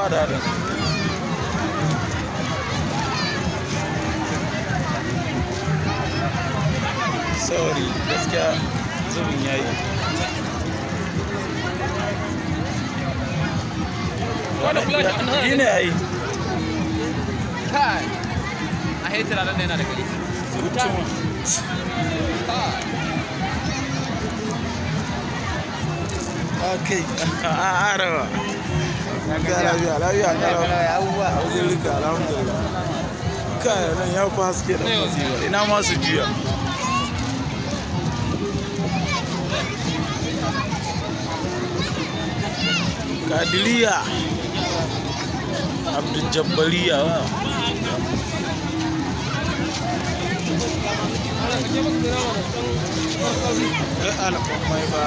Ba daɗin. Sorry, gaskiya zubin yayi. Shi ne yayi. Kai. A turaren da yana da gari. Okay. A arawa. Lafiya, lafiya, lafiya. Alhamdulillah, alhamdulillah. Kai nan ya fi haske da masifa. Ina ma su juya. Kadiriya. Abdul Jabbariya wa. Al'ummai ba.